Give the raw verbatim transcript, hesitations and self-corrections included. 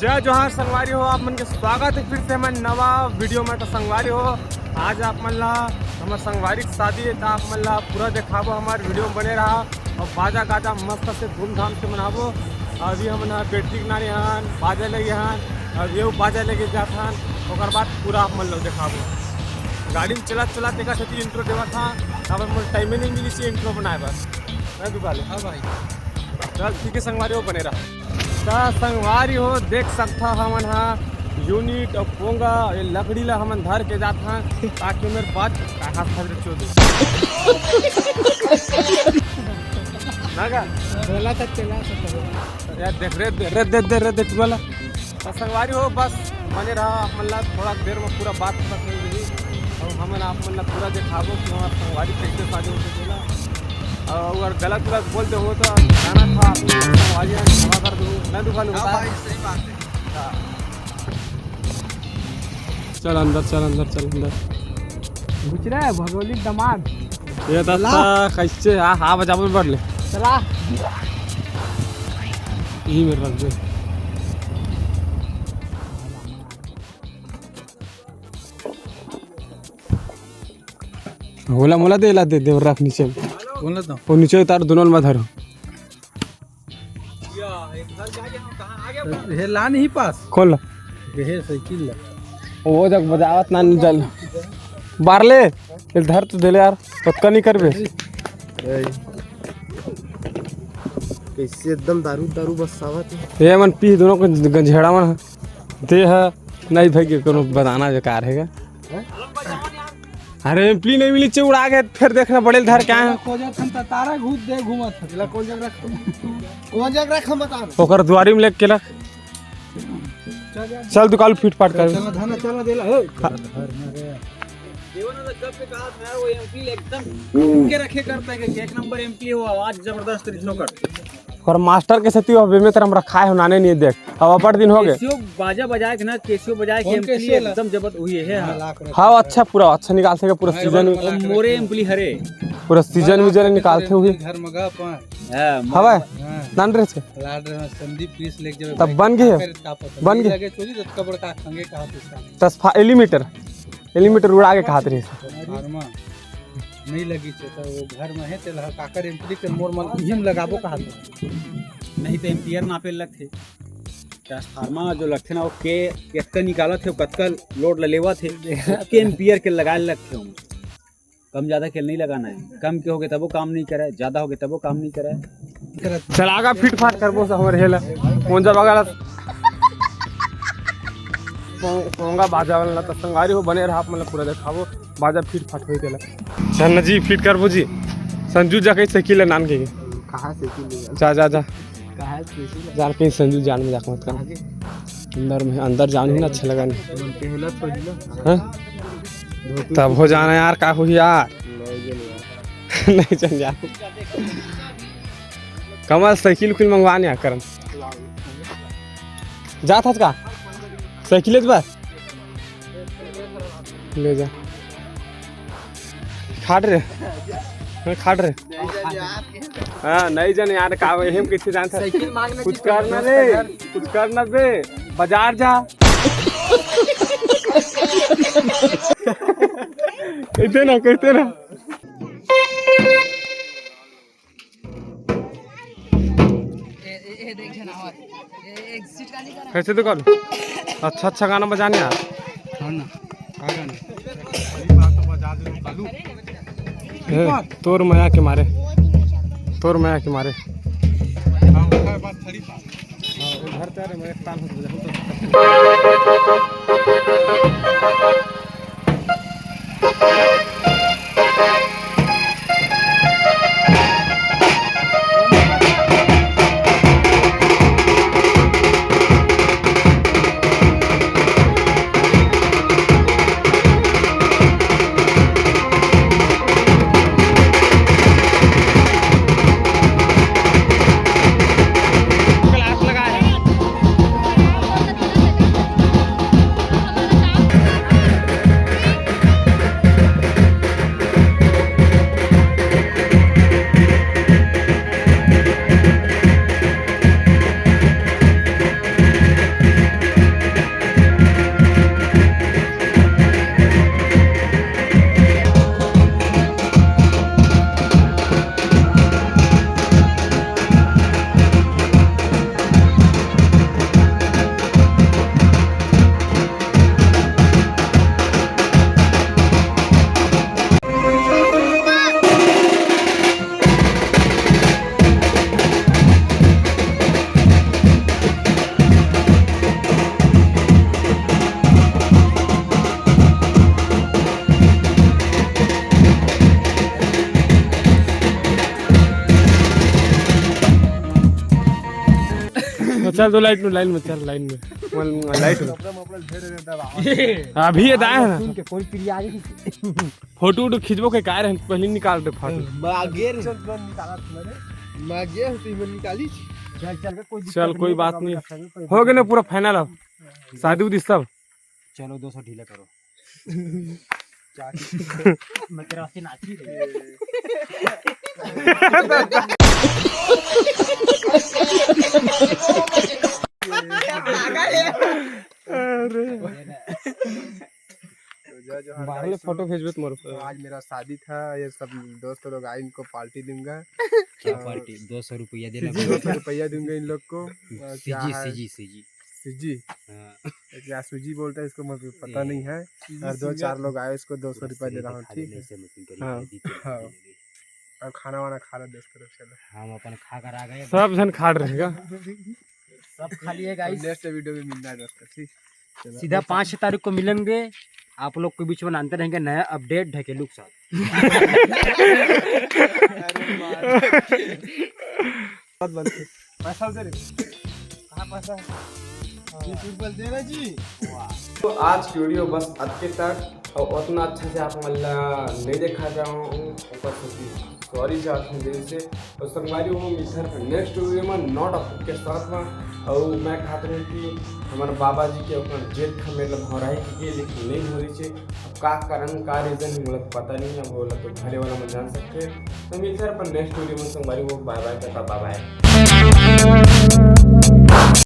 जय जोहार संगवारी हो, आप मन के स्वागत हे फिर से हमर नवा video में। तो संगवारी हो, आज आप मन ला हमर संगवारी के शादी हे, तो आप मन ला पूरा देखाबो, हमर video में बने रहा। अउ बाजा गाजा मस्त से धूमधाम से मनाबो। अभी हमन ह बेटी के नानी हन, बाजा लेगे हन, अब ये बाजा लेके जात हन, ओकर बाद पूरा आप मन ला देखाबो। गाड़ी में चलत चलत एक सेती intro देवत हन, अब मोर time नहीं मिली से intro बनाए बर। मैं दुकाले। हाँ भाई। चल ठीक हे संगवारी हो, बने रहा। त संगवारी हो, देख सकथा हमन हा unit अउ पोंगा, ये लकड़ी ला हमन धर के जात हन, ताकि मेरे बात कहाँ था रे चोदे। ना का? बोला था चला सकता। यार देख रे, दे रे, दे दे रे, दे टुआ ला। त संगवारी हो, बस बने रहा, आप मन ला थोड़ा देर में पूरा बात पता चल रही। अउ हमन आप मन ला पूरा देखाबो कि हमार संगवारी कैसे शादी होते थे ना। अउ अगर गलत गलत बोल दे हो तो जाना था, आप संगवारी हैं, क्षमा कर दो, मैं दुखा लूँ। हाँ भाई, सही बात है। हाँ। चल अंदर, चल अंदर, चल अंदर। घुच रहा है भगोली दामाद। ये तो ला। कैसे? हाँ, हाँ, बजा बोल बढ़ ले। चला। यही मेरे रख दे। ओला मोला दे, ला दे, दे रख नीचे। कौन ला दो? वो नीचे उतार, दोनों में धरो। हे ला नहीं पास। खोल ला। हे साइकिल ला। वो जग बजावत ना जल। बार ले। इल धर तो दे ले यार। पक्का नहीं करबे। ए, कैसे एकदम दारू दारू बस आवत हे। ये मन पी दोनों को गंझेड़ा मन। दे ह, नहीं भाई, के कोनो बताना बेकार हे का? अरे, एम्पली नहीं मिली, चे उड़ा के, फिर देखना पड़ेल धर क्या है। खोजत हम त तारा घूत दे घूमत हन। कौन जग रख? कौन जग रख हम बता दो। ओकर दुआरी में लेके रख। चल, चल। चल, तू काल फिट फाट कर। चल, धना, चल, दे ला, हे। हाँ। देवन वाला जब के कहा था, वो एम्पली एकदम के रखे करता है कि एक नंबर एम्पली हो, आवाज जबरदस्त रिथो कर। और मास्टर के सेती अबे में तरम रखा है, नाने नहीं देख। अब अपर दिन हो गए। केसियो बाजा बजाए के ना, केसियो बजाए के कौन एम्पली केसियो ला? एकदम जबरदस्त हुई है, हाँ। हाँ, अच्छा, पूरा अच्छा निकाल सके, पूरा हाँ, सीजन। और मोरे एम्पली हरे। पूरा सीजन वीजन निकालते हुए। घर में गा अपन। हाँ, हवा? हाँ। नान रे से? लाड रहे संदीप पीस लेके जब तब बन गए? बन गए? लगे चोरी, जतका बड़का खंगे कहा तू। तसफा एलिमीटर। एलिमीटर उड़ा के कहा रही। फार्मा। नहीं लगी छे, तो वो घर में है, तेल हल्का कर एम्पली के मोर मन इही में लगाबो कहा तो। नहीं तो एम्पियर नापे लगथे। ट्रांसफार्मर जो लगथे ना, वो के कतका निकालत हे, कतका लोड ल लेवत हे, के एम्पियर के लगाए लगथे ओमा। कम ज्यादा के नहीं लगाना है, कम के होगे तबो काम नहीं करे, ज्यादा होगे तबो काम नहीं करे। चल आगा फिट फाट करबो सब हमर हेला। कौन जा बगल पोंगा बाजा वाला त संगवारी हो, बने रहा, आप मन ल पूरा देखाबो। बाजा फिट फाट होई तेला। चल न जी, फिट करबो जी। संजू जा कही साइकिल ल नान के। कहाँ साइकिल ले जा? जा, जा, जा। कहाँ साइकिल ले जा? जान कहीं संजू जान में जाके मत कर। आगे। अंदर में, अंदर जान ही ना अच्छा लगा नहीं। मन के हिला तो हिला। हाँ? धोती तब हो जाना यार, का होही यार? नहीं जन यार। नहीं जन यार। कमल साइकिल उकिल मंगवा नहीं आ करन। जात हस का? साइकिल लेत बस। ले जा। खाट रे। हाँ, खाट रे। हाँ, नहीं जाने यार, का वही हम कैसे जानता? साइकिल मांगना कुछ चाहिए, करना दोस्त रे, का घर। कुछ करना बे, बाजार जा। कहते ना, कहते ना। कैसे दुकान? अच्छा अच्छा गाना बजाने यार। हाँ ना, का गाना? ए, तोर मया के मारे, तोर मया के मारे। हाँ, वो घर ते आ रे, मैं एक ताल हो तो। चल तो लाइट में, लाइन में चल, लाइन में। लाइट में। अभी ये दाए है ना। सुन के कोई प्रिया आ गई। फोटो उटो खींचबो के का रहे, पहले निकाल दे फोटो। मागे रे। चल, तुरंत निकाला तुमने। मागे हो तो इमन निकाली। चल, चल के कोई दिक्कत चल, नहीं कोई है, बात तो नहीं। रखेंगे, कोई हो गए ना पूरा फाइनल अब। शादी उदी सब। चलो, दो सौ ढीला करो। मैं तेरा से नाची रही। अरे। तो जय जोहार बाहर ले guys। फोटो भेजबे तुम्हारे तो ऊपर। आज मेरा शादी था, ये सब दोस्त लोग आए, इनको पार्टी दूंगा। क्या और पार्टी? दो सौ रुपया देना दो सौ पड़ेगा। रुपया दूंगा इन लोग को। और क्या सीजी, है? CG, CG. सीजी? हाँ। तो क्या सूजी बोलता है इसको, मुझे पता ये नहीं है। और दो चार लोग आए, इसको दो सौ रुपया दे रहा हूँ, ठीक है? हाँ। हाँ। और खाना वाना खा लो दोस्त लोग, चलो। हम अपन खा कर आ गए। सब जन खा रहेगा। सब खा लिए तो guys। नेक्स्ट वीडियो में मिलना है दोस्तों, ठीक? चलो। सीधा पाँच तारीख को मिलेंगे। आप लोग के बीच में आते रहेंगे नया अपडेट ढकेलू के साथ। बहुत बनते। पैसा उधर है। कहाँ पैसा है? हाँ। ये सिंपल देना जी। तो आज की वीडियो बस अतके तक, और उतना अच्छा से आप मन ला नहीं देखा पाया हूँ, ऊपर से भी सॉरी चाहत हूँ दिल से। और संगवारी हो, मिलथन नेक्स्ट वीडियो में नया टॉपिक के साथ में। और मैं कहत रहूँ कि हमारे बाबा जी के अपना जेठ का मतलब भौराई के लिए, लेकिन नहीं हो रही है। अब का कारण, का रीजन है, मतलब पता नहीं है, वो वाला तो घरे वाला में जान सकते हैं। तो मिलते हैं अपन नेक्स्ट वीडियो में संगवारी हो, बाय बाय, टाटा, बाय बाय।